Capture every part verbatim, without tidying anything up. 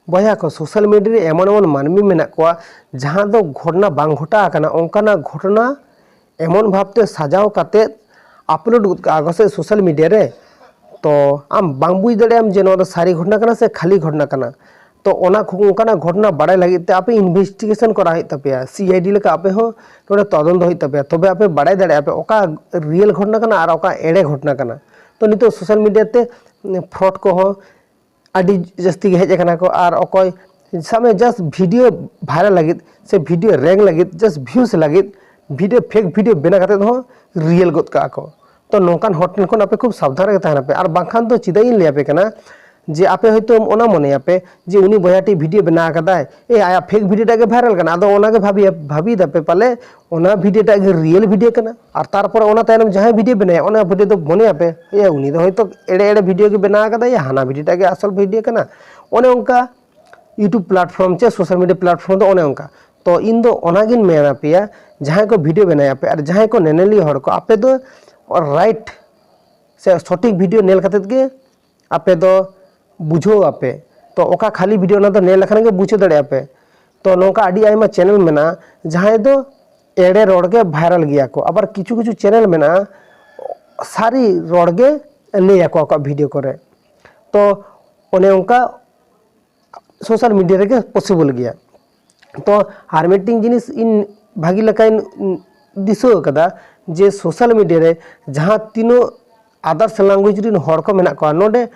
ᱵᱚᱭᱦᱟ ᱠᱚ, social media ᱨᱮ ᱮᱢᱚᱱ ᱮᱢᱚᱱ ᱢᱟᱹᱱᱢᱤ ᱢᱮᱱᱟᱜ ᱠᱚᱣᱟ, ᱡᱟᱦᱟᱸ ᱫᱚ ᱜᱷᱚᱴᱚᱱᱟ ᱵᱟᱝ ᱜᱷᱚᱴᱟᱣ ᱟᱠᱟᱱᱟ, ᱚᱱᱠᱟᱱᱟᱜ ᱜᱷᱚᱴᱚᱱᱟ ᱮᱢᱚᱱ ᱵᱷᱟᱵᱽᱛᱮ ᱥᱟᱡᱟᱣ ᱠᱟᱛᱮᱫ ᱟᱯᱞᱳᱰ ᱜᱚᱫ ᱠᱟᱜᱼᱟ ᱠᱚ ᱥᱮ ᱥᱳᱥᱟᱞ ᱢᱤᱰᱤᱭᱟ ᱨᱮ᱾ ᱛᱚ ᱟᱢ ᱵᱟᱝ ᱵᱩᱡᱽ ᱫᱟᱲᱮᱭᱟᱜ ᱟᱢ ᱡᱮ ᱱᱚᱣᱟ ᱫᱚ ᱥᱟᱹᱨᱤ ᱜᱷᱚᱴᱚᱱᱟ ᱠᱟᱱᱟ ᱥᱮ ᱠᱷᱟᱹᱞᱤ ᱜᱷᱚᱴᱚᱱᱟ ᱠᱟᱱᱟ᱾ ᱛᱚ ᱚᱱᱟ ᱠᱷᱚ-, ᱚᱱᱠᱟᱱᱟᱜ ᱜᱷᱚᱴᱚᱱᱟ ᱵᱟᱲᱟᱭ ᱞᱟᱹᱜᱤᱫ ᱛᱮ ᱟᱯᱮ ᱤᱱᱵᱷᱮᱥᱴᱤᱜᱮᱥᱚᱱ ᱠᱚᱨᱟᱣ ᱦᱩᱭᱩᱜ ᱛᱟᱯᱮᱭᱟ, ᱥᱤ ᱟᱭ ᱰᱤ ᱞᱮᱠᱟ ᱟᱯᱮ ᱦᱚᱸ ᱱᱚᱰᱮ ᱛᱚᱫᱚᱱᱛᱚ ᱦᱩᱭᱩᱜ ᱛᱟᱯᱮᱭᱟ, ᱛᱚᱵᱮ ᱟᱯᱮ ᱵᱟᱲᱟᱭ ᱫᱟᱲᱮᱭᱟᱜᱼᱟ ᱯᱮ ᱚᱠᱟ ᱨᱤᱭᱮᱞ ᱜᱷᱚᱴᱚᱱᱟ ᱠᱟᱱᱟ ᱟᱨ ᱚᱠᱟ ᱮᱲᱮ ᱜᱷᱚᱴᱚᱱᱟ ᱠᱟᱱᱟ᱾ ᱛᱚ ᱱᱤᱛᱚᱜ ᱥᱳᱥᱟᱞ ᱢᱤᱰᱤᱭᱟ ᱛᱮ ᱯᱷᱨᱚᱰ ᱠᱚᱦᱚᱸ ᱟᱹᱰᱤ ᱡᱟᱹᱥᱛᱤ ᱜᱮ ᱦᱮᱡ ᱟᱠᱟᱱᱟ ᱠᱚ, ᱟᱨ ᱚᱠᱚᱭ ᱥᱟᱵ ᱢᱮ ᱡᱟᱥᱴ ᱵᱷᱤᱰᱤᱭᱳ ᱵᱷᱟᱭᱨᱟᱞ ᱞᱟᱹᱜᱤᱫ ᱥᱮ ᱵᱷᱤᱰᱤᱭᱳ ᱨᱮᱝᱠ ᱞᱟᱹᱜᱤᱫ, ᱡᱟᱥᱴ ᱵᱷᱤᱭᱩᱥ ᱞᱟᱹᱜᱤᱫ ᱵᱷᱤᱰᱤᱭᱳ, ᱯᱷᱮᱠ ᱵᱷᱤᱰᱤᱭᱳ ᱵᱮᱱᱟᱣ ᱠᱟᱛᱮᱫ ᱦᱚᱸ ᱨᱤᱭᱮᱞ ᱜᱚᱫ ᱠᱟᱜᱼᱟ ᱠᱚ᱾ ᱛᱚ ᱱᱚᱝᱠᱟᱱ ᱦᱚᱲ ᱴᱷᱮᱱ ᱠᱷᱚᱱ ᱟᱯᱮ ᱠᱷᱩᱵ ᱥᱟᱵᱫᱷᱟᱱ ᱨᱮᱜᱮ ᱛᱟᱦᱮᱱ ᱟᱯᱮ, ᱟᱨ ᱵᱟᱝᱠᱷᱟᱱ ᱫᱚ ᱪᱮᱫᱟᱜ ᱤᱧ ᱞᱟᱹᱭ ᱟᱯᱮ ᱠᱟᱱᱟ ᱡᱮ ᱟᱯᱮ ᱦᱚᱭᱛᱳ ᱚᱱᱟ ᱢᱚᱱᱮᱭᱟᱯᱮ ᱡᱮ ᱩᱱᱤ ᱵᱚᱭᱦᱟ ᱴᱷᱮᱱ ᱵᱷᱤᱰᱤᱭᱳ ᱵᱮᱱᱟᱣ ᱠᱟᱫᱟᱭ, ᱮ ᱟᱭᱟᱜ ᱯᱷᱮᱠ ᱵᱷᱤᱰᱤᱭᱳ ᱴᱟᱜ ᱜᱮ ᱵᱷᱟᱭᱨᱟᱞ ᱠᱟᱱᱟ, ᱟᱫᱚ ᱚᱱᱟᱜᱮ ᱵᱷᱟᱵᱤᱭᱟ, ᱵᱷᱟᱵᱤᱭ ᱫᱟᱯᱮ ᱯᱟᱞᱮ ᱚᱱᱟ ᱵᱷᱤᱰᱤᱭᱳ ᱴᱟᱜ ᱜᱮ ᱨᱤᱭᱮᱞ ᱵᱷᱤᱰᱤᱭᱳ ᱠᱟᱱᱟ᱾ ᱟᱨ ᱛᱟᱨᱯᱚᱨᱮ ᱚᱱᱟ ᱛᱟᱭᱱᱚᱢ ᱡᱟᱦᱟᱸᱭ ᱵᱷᱤᱰᱤᱭᱳ ᱵᱮᱱᱟᱭᱟ, ᱚᱱᱟ ᱵᱷᱤᱰᱤᱭᱳ ᱫᱚ ᱢᱚᱱᱮᱭᱟᱯᱮ, ᱮ ᱩᱱᱤ ᱫᱚ ᱦᱚᱭᱛᱳ ᱮᱲᱮ ᱮᱲᱮ ᱵᱷᱤᱰᱤᱭᱳ ᱜᱮ ᱵᱮᱱᱟᱣ ᱠᱟᱫᱟᱭ, ᱦᱟᱱᱟ ᱵᱷᱤᱰᱤᱭᱳ ᱴᱟᱜ ᱜᱮ ᱟᱥᱚᱞ ᱵᱷᱤᱰᱤᱭᱳ ᱠᱟᱱᱟ᱾ ᱚᱱᱮ ᱚᱱᱠᱟ YouTube platform ᱪᱮ social media platform ᱫᱚ ᱚᱱᱮ ᱚᱱᱠᱟ᱾ ᱛᱚ ᱤᱧ ᱫᱚ ᱚᱱᱟᱜᱤᱧ ᱢᱮᱱ ᱟᱯᱮᱭᱟ, ᱡᱟᱦᱟᱸᱭ ᱠᱚ ᱵᱷᱤᱰᱤᱭᱳ ᱵᱮᱱᱟᱣ ᱟᱯᱮ ᱟᱨ ᱡᱟᱦᱟᱸᱭ ᱠᱚ ᱧᱮᱧᱮᱞᱤᱭᱟᱹ ᱦᱚᱲ ᱠᱚ, ᱟᱯᱮ ᱫᱚ ᱨᱟᱭᱤᱴ ᱥᱮ ᱥᱚᱴᱷᱤᱠ ᱵᱷᱤᱰᱤᱭᱳ ᱧᱮᱞ ᱠᱟᱛᱮᱫ ᱜᱮ ᱟᱯᱮ ᱫᱚ ᱵᱩᱡᱷᱟᱹᱣ ᱟᱯᱮ᱾ ᱛᱚ ᱚᱠᱟ ᱠᱷᱟᱹᱞᱤ ᱵᱷᱤᱰᱤᱭᱳ, ᱚᱱᱟ ᱫᱚ ᱧᱮᱞ ᱞᱮᱠᱷᱟᱱ ᱜᱮ ᱵᱩᱡᱷᱟᱹᱣ ᱫᱟᱲᱮᱭᱟᱜᱼᱟ ᱯᱮ᱾ ᱛᱚ ᱱᱚᱝᱠᱟ ᱟᱹᱰᱤ ᱟᱭᱢᱟ ᱪᱮᱱᱮᱞ ᱢᱮᱱᱟᱜᱼᱟ, ᱡᱟᱦᱟᱸᱭ ᱫᱚ ᱮᱲᱮ ᱨᱚᱲ ᱜᱮ ᱵᱷᱟᱭᱨᱟᱞ ᱜᱮᱭᱟ ᱠᱚ, ᱟᱵᱟᱨ ᱠᱤᱪᱷᱩ ᱠᱤᱪᱷᱩ ᱪᱮᱱᱮᱞ ᱢᱮᱱᱟᱜᱼᱟ ᱥᱟᱹᱨᱤ ᱨᱚᱲ ᱜᱮ ᱞᱟᱹᱭ ᱟᱠᱚ ᱟᱠᱚᱣᱟᱜ ᱵᱷᱤᱰᱤᱭᱳ ᱠᱚᱨᱮ᱾ ᱛᱚ ᱚᱱᱮ ᱚᱱᱠᱟ ᱥᱳᱥᱟᱞ ᱢᱤᱰᱤᱭᱟ ᱨᱮᱜᱮ ᱯᱚᱥᱤᱵᱚᱞ ᱜᱮᱭᱟ᱾ ᱛᱚ ᱟᱨ ᱢᱤᱫᱴᱤᱱ ᱡᱤᱱᱤᱥ ᱤᱧ ᱵᱷᱟᱹᱜᱤ ᱞᱮᱠᱟᱧ ᱫᱤᱥᱟᱹ ᱟᱠᱟᱫᱟ ᱡᱮ ᱥᱳᱥᱟᱞ ᱢᱤᱰᱤᱭᱟ ᱨᱮ ᱡᱟᱦᱟᱸ ᱛᱤᱱᱟᱹᱜ ᱟᱫᱟᱨᱥ ᱞᱮᱝᱜᱩᱭᱮᱡᱽ ᱨᱮᱱ ᱦᱚᱲ ᱠᱚ ᱢᱮᱱᱟᱜ ᱠᱚᱣᱟ, ᱱᱚᱰᱮ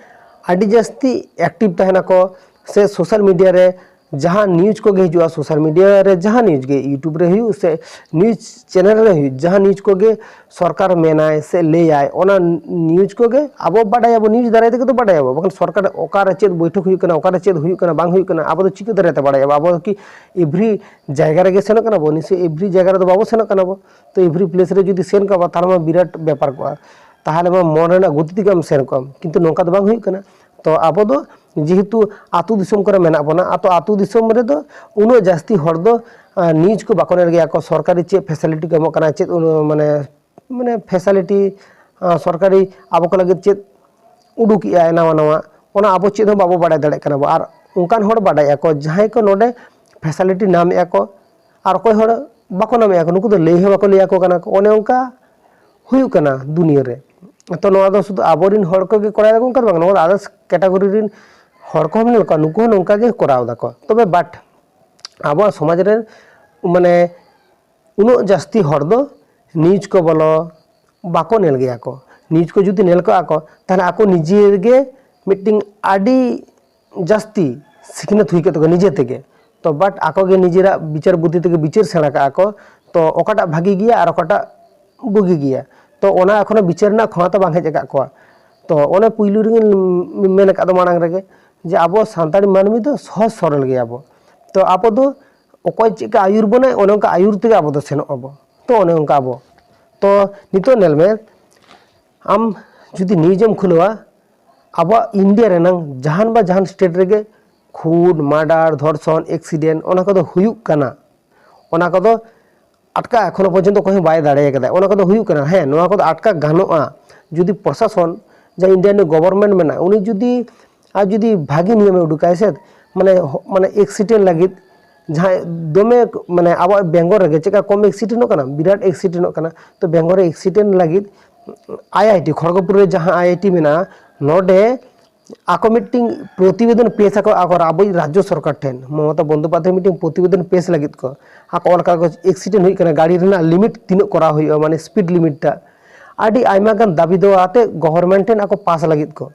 ᱟᱹᱰᱤ ᱡᱟᱹᱥᱛᱤ ᱮᱠᱴᱤᱵᱷ ᱛᱟᱦᱮᱱᱟᱠᱚ ᱥᱮ ᱥᱳᱥᱟᱞ ᱢᱤᱰᱤᱭᱟ ᱨᱮ ᱡᱟᱦᱟᱸ ᱱᱤᱭᱩᱡᱽ ᱠᱚᱜᱮ ᱦᱤᱡᱩᱜᱼᱟ, ᱥᱳᱥᱟᱞ ᱢᱤᱰᱤᱭᱟ ᱨᱮ ᱡᱟᱦᱟᱸ ᱱᱤᱭᱩᱡᱽ ᱜᱮ, YouTube ᱨᱮ ᱦᱩᱭᱩᱜ ᱥᱮ ᱱᱤᱭᱩᱡᱽ ᱪᱮᱱᱮᱞ ᱨᱮ ᱦᱩᱭᱩᱜ, ᱡᱟᱦᱟᱸ ᱱᱤᱭᱩᱡᱽ ᱠᱚᱜᱮ ᱥᱚᱨᱠᱟᱨ ᱢᱮᱱᱟᱭ ᱥᱮ ᱞᱟᱹᱭᱟᱭ, ᱚᱱᱟ ᱱᱤᱭᱩᱡᱽ ᱠᱚᱜᱮ ᱟᱵᱚ ᱵᱟᱰᱟᱭᱟᱵᱚ, ᱱᱤᱭᱩᱡᱽ ᱫᱟᱨᱟᱭ ᱛᱮᱜᱮ ᱛᱚ ᱵᱟᱰᱟᱭᱟᱵᱚ᱾ ᱵᱟᱠᱷᱟᱱ ᱥᱚᱨᱠᱟᱨ ᱚᱠᱟᱨᱮ ᱪᱮᱫ ᱵᱳᱭᱴᱷᱚᱠ ᱦᱩᱭᱩᱜ ᱠᱟᱱᱟ, ᱚᱠᱟᱨᱮ ᱪᱮᱫ ᱦᱩᱭᱩᱜ ᱠᱟᱱᱟ, ᱵᱟᱝ ᱦᱩᱭᱩᱜ ᱠᱟᱱᱟ, ᱟᱵᱚ ᱫᱚ ᱪᱤᱠᱟᱹ ᱫᱟᱨᱟᱭ ᱛᱮ ᱵᱟᱰᱟᱭᱟᱵᱚ? ᱟᱵᱚ ᱠᱤ ᱮᱵᱷᱨᱤ ᱡᱟᱭᱜᱟ ᱨᱮᱜᱮ ᱥᱮᱱᱚᱜ ᱠᱟᱱᱟ ᱵᱚ? ᱱᱤᱥᱪᱚᱭ ᱮᱵᱷᱨᱤ ᱡᱟᱭᱜᱟ ᱨᱮᱫᱚ ᱵᱟᱵᱚ ᱥᱮᱱᱚᱜ ᱠᱟᱱᱟ ᱵᱚ᱾ ᱛᱚ ᱮᱵᱷᱨᱤ ᱯᱞᱮᱥ ᱨᱮ ᱡᱩᱫᱤ ᱥᱮᱱ ᱠᱚᱜᱼᱟ ᱵᱚ, ᱛᱟᱦᱚᱞᱮ ᱢᱟ ᱵᱤᱨᱟᱴ ᱵᱮᱯᱟᱨ ᱠᱚᱜᱼᱟ᱾ ᱛᱟᱦᱚᱞᱮ ᱢᱟ ᱢᱚᱱ ᱨᱮᱱᱟᱜ ᱜᱚᱛᱤ ᱛᱮᱜᱮ ᱟᱢ ᱥᱮᱱ ᱠᱚᱜᱼᱟᱢ, ᱠᱤᱱᱛᱩ ᱱᱚᱝᱠᱟ ᱫᱚ ᱵᱟᱝ ᱦᱩᱭᱩᱜ ᱠᱟᱱᱟ᱾ ᱛᱚ ᱟᱵᱚ ᱫᱚ ᱡᱮᱦᱮᱛᱩ ᱟᱹᱛᱩ ᱫᱤᱥᱚᱢ ᱠᱚᱨᱮ ᱢᱮᱱᱟᱜ ᱵᱚᱱᱟ, ᱟᱛᱳ ᱟᱹᱛᱩ ᱫᱤᱥᱚᱢ ᱨᱮᱫᱚ ᱩᱱᱟᱹᱜ ᱡᱟᱹᱥᱛᱤ ᱦᱚᱲ ᱫᱚ ᱱᱤᱭᱩᱡᱽ ᱠᱚ ᱵᱟᱠᱚ ᱧᱮᱞ ᱜᱮᱭᱟ ᱠᱚ, ᱥᱚᱨᱠᱟᱨᱤ ᱪᱮᱫ ᱯᱷᱮᱥᱤᱞᱤᱴᱤ ᱠᱚ ᱮᱢᱚᱜ ᱠᱟᱱᱟ, ᱪᱮᱫ ᱩᱱᱟᱹᱜ ᱢᱟᱱᱮ, ᱢᱟᱱᱮ ᱯᱷᱮᱥᱤᱞᱤᱴᱤ, ᱥᱚᱨᱠᱟᱨᱤ ᱟᱵᱚ ᱠᱚ ᱞᱟᱹᱜᱤᱫ ᱪᱮᱫ ᱩᱰᱩᱠᱮᱜᱼᱟᱭ ᱱᱟᱣᱟ ᱱᱟᱣᱟ, ᱚᱱᱟ ᱟᱵᱚ ᱪᱮᱫ ᱦᱚᱸ ᱵᱟᱵᱚ ᱵᱟᱲᱟᱭ ᱫᱟᱲᱮᱭᱟᱜ ᱠᱟᱱᱟ ᱵᱚ᱾ ᱟᱨ ᱚᱱᱠᱟᱱ ᱦᱚᱲ ᱵᱟᱰᱟᱭ ᱟᱠᱚ ᱡᱟᱦᱟᱸᱭ ᱠᱚ ᱱᱚᱰᱮ facility ᱧᱟᱢᱮᱫᱼᱟ ᱠᱚ, ᱟᱨ ᱚᱠᱚᱭ ᱦᱚᱲ ᱵᱟᱠᱚ ᱧᱟᱢᱮᱫᱼᱟ ᱠᱚ, ᱱᱩᱠᱩ ᱫᱚ ᱞᱟᱹᱭ ᱦᱚᱸ ᱵᱟᱠᱚ ᱞᱟᱹᱭ ᱟᱠᱚ ᱠᱟᱱᱟ ᱠᱚ᱾ ᱚᱱᱮ ᱚᱱᱠᱟ ᱦᱩᱭᱩᱜ ᱠᱟᱱᱟ ᱫᱩᱱᱤᱭᱟᱹ ᱨᱮ᱾ ᱛᱚ ᱱᱚᱣᱟ ᱫᱚ ᱥᱩᱫᱷᱩ ᱟᱵᱚᱨᱮᱱ ᱦᱚᱲ ᱠᱚᱜᱮ ᱠᱚᱨᱟᱣ ᱫᱟᱠᱚ ᱚᱱᱠᱟ ᱫᱚ ᱵᱟᱝ, ᱱᱚᱣᱟ ᱫᱚ others category ᱨᱮᱱ ᱦᱚᱲ ᱠᱚᱦᱚᱸ ᱢᱮᱱᱟᱜ ᱠᱚᱣᱟ, ᱱᱩᱠᱩ ᱦᱚᱸ ᱱᱚᱝᱠᱟ ᱜᱮ ᱠᱚᱨᱟᱣ ᱫᱟᱠᱚ᱾ ᱛᱚᱵᱮ but ᱟᱵᱚᱣᱟᱜ ᱥᱚᱢᱟᱡᱽ ᱨᱮ ᱢᱟᱱᱮ ᱩᱱᱟᱹᱜ ᱡᱟᱹᱥᱛᱤ ᱦᱚᱲ ᱫᱚ news ᱠᱚ ᱵᱚᱞᱚ ᱵᱟᱠᱚ ᱧᱮᱞ ᱜᱮᱭᱟ ᱠᱚ᱾ News ᱠᱚ ᱡᱩᱫᱤ ᱧᱮᱞ ᱠᱚᱜᱼᱟ ᱠᱚ, ᱛᱟᱦᱚᱞᱮ ᱟᱠᱚ ᱱᱤᱡᱮ ᱨᱮᱜᱮ ᱢᱤᱫᱴᱤᱝ ᱟᱹᱰᱤ ᱡᱟᱹᱥᱛᱤ ᱥᱤᱠᱷᱱᱟᱹᱛ ᱦᱩᱭ ᱠᱚᱜ ᱛᱟᱠᱚᱣᱟ ᱱᱤᱡᱮ ᱛᱮᱜᱮ᱾ ᱛᱚ but ᱟᱠᱚ ᱜᱮ ᱱᱤᱡᱮᱨᱟᱜ ᱵᱤᱪᱟᱹᱨ ᱵᱩᱫᱽᱫᱷᱤ ᱛᱮᱜᱮ ᱵᱤᱪᱟᱹᱨ ᱥᱮᱬᱟ ᱠᱟᱜᱼᱟ ᱠᱚ, ᱛᱚ ᱚᱠᱟᱴᱟᱜ ᱵᱷᱟᱹᱜᱤ ᱜᱮᱭᱟ ᱟᱨ ᱚᱠᱟᱴᱟᱜ ᱵᱩᱜᱤ ᱜᱮᱭᱟ, ᱛᱚ ᱚᱱᱟ ᱮᱠᱷᱚᱱᱳ ᱵᱤᱪᱟᱹᱨ ᱨᱮᱱᱟᱜ ᱠᱷᱚᱢᱚᱛᱟ ᱵᱟᱝ ᱦᱮᱡ ᱟᱠᱟᱫ ᱠᱚᱣᱟ᱾ ᱛᱚ ᱚᱱᱮ ᱯᱩᱭᱞᱩ ᱨᱮᱜᱮᱧ ᱢᱮᱱ ᱟᱠᱟᱫ ᱫᱚ ᱢᱟᱲᱟᱝ ᱨᱮᱜᱮ, ᱡᱮ ᱟᱵᱚ ᱥᱟᱱᱛᱟᱲᱤ ᱢᱟᱹᱱᱢᱤ ᱫᱚ ᱥᱚᱦᱚᱡ ᱥᱚᱨᱚᱞ ᱜᱮᱭᱟᱵᱚ᱾ ᱛᱚ ᱟᱵᱚ ᱫᱚ ᱚᱠᱚᱭ ᱪᱮᱫ ᱞᱮᱠᱟ ᱟᱹᱭᱩᱨ ᱵᱚᱱᱟᱭ, ᱚᱱᱮ ᱚᱱᱠᱟ ᱟᱹᱭᱩᱨ ᱛᱮᱜᱮ ᱟᱵᱚ ᱫᱚ ᱥᱮᱱᱚᱜ ᱟᱵᱚ᱾ ᱛᱚ ᱚᱱᱮ ᱚᱱᱠᱟ ᱟᱵᱚ, ᱛᱚ ᱱᱤᱛᱚᱜ ᱧᱮᱞ ᱢᱮ, ᱟᱢ ᱡᱩᱫᱤ news ᱮᱢ ᱠᱷᱩᱞᱟᱹᱣᱟ, ᱟᱵᱚᱣᱟᱜ ᱤᱱᱰᱤᱭᱟ ᱨᱮᱱᱟᱝ ᱡᱟᱦᱟᱱ ᱵᱟ ᱡᱟᱦᱟᱱ state ᱨᱮᱜᱮ ᱠᱷᱩᱱ, murder, ᱫᱷᱚᱨᱥᱚᱱ, accident, ᱚᱱᱟ ᱠᱚᱫᱚ ᱦᱩᱭᱩᱜ ᱠᱟᱱᱟ᱾ ᱚᱱᱟ ᱠᱚᱫᱚ ᱟᱴᱠᱟ ᱮᱠᱷᱚᱱᱳ ᱯᱚᱨᱡᱚᱱᱛᱚ ᱚᱠᱚᱭ ᱦᱚᱸ ᱵᱟᱭ ᱫᱟᱲᱮ ᱠᱟᱫᱟ᱾ ᱚᱱᱟ ᱠᱚᱫᱚ ᱦᱩᱭᱩᱜ ᱠᱟᱱᱟ, ᱦᱮᱸ, ᱱᱚᱣᱟ ᱠᱚᱫᱚ ᱟᱴᱠᱟ ᱜᱟᱱᱚᱜᱼᱟ ᱡᱩᱫᱤ ᱯᱨᱚᱥᱟᱥᱚᱱ, ᱡᱟᱦᱟᱸ ᱤᱱᱰᱤᱭᱟᱱ government ᱢᱮᱱᱟᱜᱼᱟ, ᱩᱱᱤ ᱡᱩᱫᱤ ᱟᱨ ᱡᱩᱫᱤ ᱵᱷᱟᱜᱮ ᱱᱤᱭᱚᱢᱮ ᱩᱰᱩᱠᱟᱭ ᱥᱮ, ᱢᱟᱱᱮ ᱦᱚ-, ᱢᱟᱱᱮ accident ᱞᱟᱹᱜᱤᱫ ᱡᱟᱦᱟᱸᱭ ᱫᱚᱢᱮ, ᱢᱟᱱᱮ ᱟᱵᱚᱣᱟᱜ ᱵᱮᱝᱜᱚᱞ ᱨᱮᱜᱮ ᱪᱮᱠᱟ ᱠᱚᱢ accidentᱚᱜ ᱠᱟᱱᱟ, ᱵᱤᱨᱟᱴ accidentᱚᱜ ᱠᱟᱱᱟ᱾ ᱛᱚ ᱵᱮᱝᱜᱚᱞ ᱨᱮ accident ᱞᱟᱹᱜᱤᱫ ᱟᱭ ᱟᱭ ᱴᱤ ᱠᱷᱚᱲᱜᱚᱯᱩᱨ ᱨᱮ ᱡᱟᱦᱟᱸ ᱟᱭ ᱟᱭ ᱴᱤ ᱢᱮᱱᱟᱜᱼᱟ, ᱱᱚᱰᱮ ᱟᱠᱚ ᱢᱤᱫᱴᱤᱝ ᱯᱨᱚᱛᱤᱵᱮᱫᱚᱱ ᱯᱮᱥ ᱟᱠᱚ, ᱟᱠᱚ ᱟᱵᱚᱭᱤᱡ ᱨᱟᱡᱽᱡᱚ ᱥᱚᱨᱠᱟᱨ ᱴᱷᱮᱱ ᱢᱚᱢᱚᱛᱟ ᱵᱚᱱᱫᱳᱯᱟᱫᱽᱫᱷᱟᱭ ᱢᱤᱫᱴᱤᱝ ᱯᱨᱚᱛᱤᱵᱮᱫᱚᱱ ᱯᱮᱥ ᱞᱟᱹᱜᱤᱫ ᱠᱚ, ᱟᱠᱚ ᱚᱞ ᱠᱟᱜᱚᱡᱽ accident ᱦᱩᱭᱩᱜ ᱠᱟᱱᱟ, ᱜᱟᱹᱰᱤ ᱨᱮᱱᱟᱜ limit ᱛᱤᱱᱟᱹᱜ ᱠᱚᱨᱟᱣ ᱦᱩᱭᱩᱜᱼᱟ, ᱢᱟᱱᱮ speed limit ᱴᱟᱜ, ᱟᱹᱰᱤ ᱟᱭᱢᱟ ᱜᱟᱱ ᱫᱟᱹᱵᱤ ᱫᱚ ᱟᱛᱮ government ᱴᱷᱮᱱ ᱟᱠᱚ ᱯᱟᱥ ᱞᱟᱹᱜᱤᱫ ᱠᱚ᱾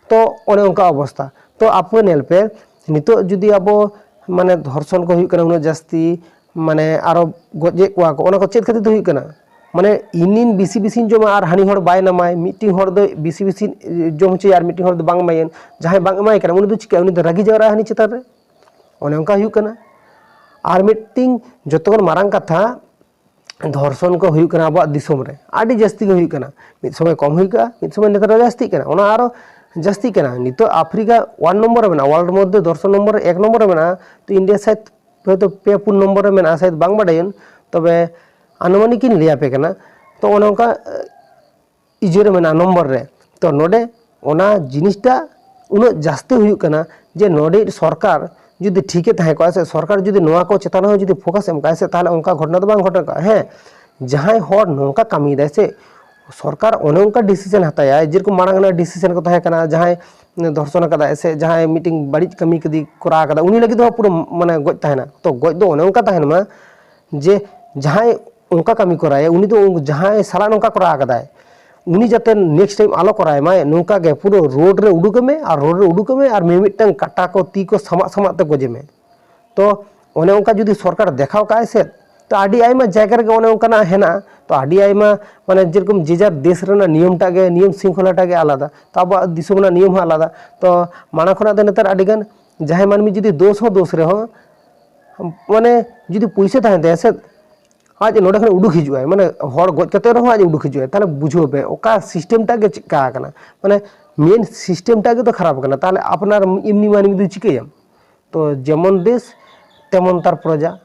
ᱛᱚ ᱚᱱᱮ ᱚᱱᱠᱟ ᱚᱵᱚᱥᱛᱟ᱾ ᱛᱚ ᱟᱯᱮ ᱧᱮᱞ ᱯᱮ, ᱱᱤᱛᱚᱜ ᱡᱩᱫᱤ ᱟᱵᱚ ᱢᱟᱱᱮ ᱫᱷᱚᱨᱥᱚᱱ ᱠᱚ ᱦᱩᱭᱩᱜ ᱠᱟᱱᱟ ᱩᱱᱟᱹᱜ ᱡᱟᱹᱥᱛᱤ, ᱢᱟᱱᱮ ᱟᱨᱚ ᱜᱚᱡᱮᱫ ᱠᱚᱣᱟ ᱠᱚ, ᱚᱱᱟ ᱠᱚ ᱪᱮᱫ ᱠᱷᱟᱹᱛᱤᱨ ᱛᱮ ᱦᱩᱭᱩᱜ ᱠᱟᱱᱟ? ᱢᱟᱱᱮ ᱤᱧᱤᱧ ᱵᱮᱥᱤ ᱵᱮᱥᱤᱧ ᱡᱚᱢᱟ ᱟᱨ ᱦᱟᱹᱱᱤ ᱦᱚᱲ ᱵᱟᱭ ᱮᱢᱟᱢᱟᱭ, ᱢᱤᱫᱴᱤᱝ ᱦᱚᱲ ᱫᱚ ᱵᱮᱥᱤ ᱵᱮᱥᱤ ᱡᱚᱢ ᱦᱚᱪᱚᱭᱟ ᱟᱨ ᱢᱤᱫᱴᱤᱝ ᱦᱚᱲ ᱫᱚ ᱵᱟᱝ ᱮᱢᱟᱭᱟ᱾ ᱡᱟᱦᱟᱸᱭ ᱵᱟᱝ ᱮᱢᱟᱭ ᱠᱟᱱᱟ ᱩᱱᱤ ᱫᱚ ᱪᱤᱠᱟᱹᱭᱟ? ᱩᱱᱤ ᱫᱚ ᱨᱟᱹᱜᱤ ᱡᱟᱣᱨᱟᱜᱼᱟ ᱦᱟᱹᱱᱤ ᱪᱮᱛᱟᱱ ᱨᱮ᱾ ᱚᱱᱮ ᱚᱱᱠᱟ ᱦᱩᱭᱩᱜ ᱠᱟᱱᱟ᱾ ᱟᱨ ᱢᱤᱫᱴᱤᱝ ᱡᱚᱛᱚ ᱠᱷᱚᱱ ᱢᱟᱨᱟᱝ ᱠᱟᱛᱷᱟ, ᱫᱷᱚᱨᱥᱚᱱ ᱠᱚ ᱦᱩᱭᱩᱜ ᱠᱟᱱᱟ ᱟᱵᱚᱣᱟᱜ ᱫᱤᱥᱚᱢ ᱨᱮ, ᱟᱹᱰᱤ ᱡᱟᱹᱥᱛᱤ ᱜᱮ ᱦᱩᱭᱩᱜ ᱠᱟᱱᱟ᱾ ᱢᱤᱫ ᱥᱚᱢᱚᱭ ᱠᱚᱢ ᱦᱩᱭ ᱠᱚᱜᱼᱟ, ᱢᱤᱫ ᱥᱚᱢᱚᱭ ᱱᱮᱛᱟᱨ ᱫᱚ ᱡᱟᱹᱥᱛᱤᱜ ᱠᱟᱱᱟ, ᱚᱱᱟ ᱟᱨᱚ ᱡᱟᱹᱥᱛᱤᱜ ᱠᱟᱱᱟ᱾ ᱱᱤᱛᱚᱜ ᱟᱯᱷᱨᱤᱠᱟ one ᱱᱚᱢᱵᱚᱨ ᱨᱮ ᱢᱮᱱᱟᱜᱼᱟ, world ᱢᱚᱫᱽᱫᱷᱮ ᱫᱷᱚᱨᱥᱚᱱ ᱱᱚᱢᱵᱚᱨ ᱨᱮ ᱮᱠ ᱱᱚᱢᱵᱚᱨ ᱨᱮ ᱢᱮᱱᱟᱜᱼᱟ, ᱛᱚ ᱤᱱᱰᱤᱭᱟ ᱥᱟᱭᱮᱫ ᱦᱚᱭᱛᱳ ᱯᱮ ᱯᱩᱱ ᱱᱚᱢᱵᱚᱨ ᱨᱮ ᱢᱮᱱᱟᱜᱼᱟ, ᱥᱟᱭᱮᱫ ᱵᱟᱝ ᱵᱟᱰᱟᱭᱟᱹᱧ, ᱛᱚᱵᱮ ᱟᱱᱩᱢᱟᱱᱤᱠ ᱤᱧ ᱞᱟᱹᱭ ᱟᱯᱮ ᱠᱟᱱᱟ᱾ ᱛᱚ ᱚᱱᱮ ᱚᱱᱠᱟ ᱤᱭᱟᱹ ᱨᱮ ᱢᱮᱱᱟᱜᱼᱟ, ᱱᱚᱢᱵᱚᱨ ᱨᱮ᱾ ᱛᱚ ᱱᱚᱰᱮ ᱚᱱᱟ ᱡᱤᱱᱤᱥᱴᱟ ᱩᱱᱟᱹᱜ ᱡᱟᱹᱥᱛᱤ ᱦᱩᱭᱩᱜ ᱠᱟᱱᱟ ᱡᱮ ᱱᱚᱰᱮ ᱥᱚᱨᱠᱟᱨ ᱡᱩᱫᱤ ᱴᱷᱤᱠᱮ ᱛᱟᱦᱮᱸ ᱠᱚᱜᱼᱟ ᱥᱮ, ᱥᱚᱨᱠᱟᱨ ᱡᱩᱫᱤ ᱱᱚᱣᱟ ᱠᱚ ᱪᱮᱛᱟᱱ ᱨᱮᱦᱚᱸ ᱡᱩᱫᱤ ᱯᱷᱳᱠᱟᱥ ᱮᱢ ᱠᱟᱜᱼᱟ ᱥᱮ, ᱛᱟᱦᱚᱞᱮ ᱚᱱᱠᱟ ᱜᱷᱚᱴᱚᱱᱟ ᱫᱚ ᱵᱟᱝ ᱜᱷᱚᱴᱟᱣ ᱠᱚᱜᱼᱟ᱾ ᱦᱮᱸ, ᱡᱟᱦᱟᱸᱭ ᱦᱚᱲ ᱱᱚᱝᱠᱟ ᱠᱟᱹᱢᱤᱭᱮᱫᱟᱭ ᱥᱮ, ᱥᱚᱨᱠᱟᱨ ᱚᱱᱮ ᱚᱱᱠᱟ ᱰᱤᱥᱤᱥᱚᱱ ᱦᱟᱛᱟᱭᱟᱭ, ᱡᱮᱨᱚᱠᱚᱢ ᱢᱟᱲᱟᱝ ᱨᱮᱱᱟᱜ ᱰᱤᱥᱤᱥᱚᱱ ᱠᱚ ᱛᱟᱦᱮᱸ ᱠᱟᱱᱟ, ᱡᱟᱦᱟᱸᱭ ᱫᱷᱚᱨᱥᱚᱱ ᱟᱠᱟᱫᱟᱭ ᱥᱮ ᱡᱟᱦᱟᱸᱭ ᱢᱤᱫᱴᱮᱱ ᱵᱟᱹᱲᱤᱡ ᱠᱟᱹᱢᱤ ᱠᱟᱫᱤ ᱠᱚᱨᱟᱣ ᱟᱠᱟᱫᱟ, ᱩᱱᱤ ᱞᱟᱹᱜᱤᱫ ᱫᱚ ᱯᱩᱨᱟᱹ ᱢᱟᱱᱮ ᱜᱚᱡ ᱛᱟᱦᱮᱱᱟ᱾ ᱛᱚ ᱜᱚᱡ ᱫᱚ ᱚᱱᱮ ᱚᱱᱠᱟ ᱛᱟᱦᱮᱱ ᱢᱟ ᱡᱮ ᱡᱟᱦᱟᱸᱭ ᱚᱱᱠᱟ ᱠᱟᱹᱢᱤ ᱠᱚᱨᱟᱭᱟ, ᱩᱱᱤ ᱫᱚ ᱩᱱ-, ᱡᱟᱦᱟᱸᱭ ᱥᱟᱞᱟᱜ ᱱᱚᱝᱠᱟ ᱠᱚᱨᱟᱣ ᱟᱠᱟᱫᱟᱭ, ᱩᱱᱤ ᱡᱟᱛᱮ ᱱᱮᱠᱥᱴ ᱴᱟᱭᱤᱢ ᱟᱞᱚ ᱠᱚᱨᱟᱣ ᱢᱟᱭ, ᱱᱚᱝᱠᱟ ᱜᱮ ᱯᱩᱨᱟᱹ ᱨᱳᱰ ᱨᱮ ᱩᱰᱩᱠᱮ ᱢᱮ ᱟᱨ ᱨᱳᱰ ᱨᱮ ᱩᱰᱩᱠᱮ ᱢᱮ ᱟᱨ ᱢᱤᱢᱤᱫᱴᱟᱝ ᱠᱟᱴᱟ ᱠᱚ ᱛᱤ ᱠᱚ ᱥᱟᱢᱟᱜ ᱥᱟᱢᱟᱜ ᱛᱮ ᱜᱚᱡᱮ ᱢᱮ᱾ ᱛᱚ ᱚᱱᱮ ᱚᱱᱠᱟ ᱡᱩᱫᱤ ᱥᱚᱨᱠᱟᱨ ᱫᱮᱠᱷᱟᱣ ᱠᱟᱜᱼᱟᱭ ᱥᱮ, ᱛᱚ ᱟᱹᱰᱤ ᱟᱭᱢᱟ ᱡᱟᱭᱜᱟ ᱨᱮᱜᱮ ᱚᱱᱮ ᱚᱱᱠᱟᱱᱟᱜ ᱦᱮᱱᱟᱜᱼᱟ᱾ ᱛᱚ ᱟᱹᱰᱤ ᱟᱭᱢᱟ ᱢᱟᱱᱮ ᱡᱮᱨᱚᱠᱚᱢ ᱡᱮ ᱡᱟᱨ ᱫᱮᱥ ᱨᱮᱱᱟᱜ ᱱᱤᱭᱚᱢ ᱴᱟᱜ ᱜᱮ, ᱱᱤᱭᱚᱢ ᱥᱤᱝᱠᱷᱚᱞᱟ ᱴᱟᱜ ᱜᱮ ᱟᱞᱟᱫᱟ, ᱛᱚ ᱟᱵᱚᱣᱟᱜ ᱫᱤᱥᱚᱢ ᱨᱮᱱᱟᱜ ᱱᱤᱭᱚᱢ ᱦᱚᱸ ᱟᱞᱟᱫᱟ᱾ ᱛᱚ ᱢᱟᱲᱟᱝ ᱠᱷᱚᱱᱟᱜ ᱫᱚ ᱱᱮᱛᱟᱨ ᱟᱹᱰᱤ ᱜᱟᱱ ᱡᱟᱦᱟᱸᱭ ᱢᱟᱹᱱᱢᱤ ᱡᱩᱫᱤ ᱫᱳᱥ ᱦᱚᱸ ᱫᱳᱥ ᱨᱮᱦᱚᱸ, ᱢᱟᱱᱮ ᱡᱩᱫᱤ ᱯᱩᱭᱥᱟᱹ ᱛᱟᱦᱮᱱ ᱛᱟᱭᱟ ᱥᱮ, ᱟᱡ ᱱᱚᱰᱮ ᱠᱷᱚᱱ ᱩᱰᱩᱠ ᱦᱤᱡᱩᱜᱼᱟᱭ, ᱢᱟᱱᱮ ᱦᱚᱲ ᱜᱚᱡ ᱠᱟᱛᱮ ᱨᱮᱦᱚᱸ ᱟᱡ ᱩᱰᱩᱠ ᱦᱤᱡᱩᱜᱼᱟᱭ᱾ ᱛᱟᱦᱚᱞᱮ ᱵᱩᱡᱷᱟᱹᱣ ᱯᱮ ᱚᱠᱟ ᱥᱤᱥᱴᱮᱢ ᱴᱟᱜ ᱜᱮ ᱪᱮᱫᱠᱟ ᱟᱠᱟᱱᱟ, ᱢᱟᱱᱮ ᱢᱮᱱ ᱥᱤᱥᱴᱮᱢ ᱴᱟᱜ ᱜᱮ ᱛᱚ ᱠᱷᱟᱨᱟᱯ ᱟᱠᱟᱱᱟ᱾ ᱛᱟᱦᱚᱞᱮ ᱟᱯᱱᱟᱨ ᱮᱢᱱᱤ ᱢᱟᱹᱱᱢᱤ ᱫᱚ ᱪᱤᱠᱟᱹᱭᱟᱢ? ᱛᱚ ᱡᱮᱢᱚᱱ ᱫᱮᱥ ᱛᱮᱢᱚᱱ ᱛᱟᱨ ᱯᱨᱚᱡᱟ᱾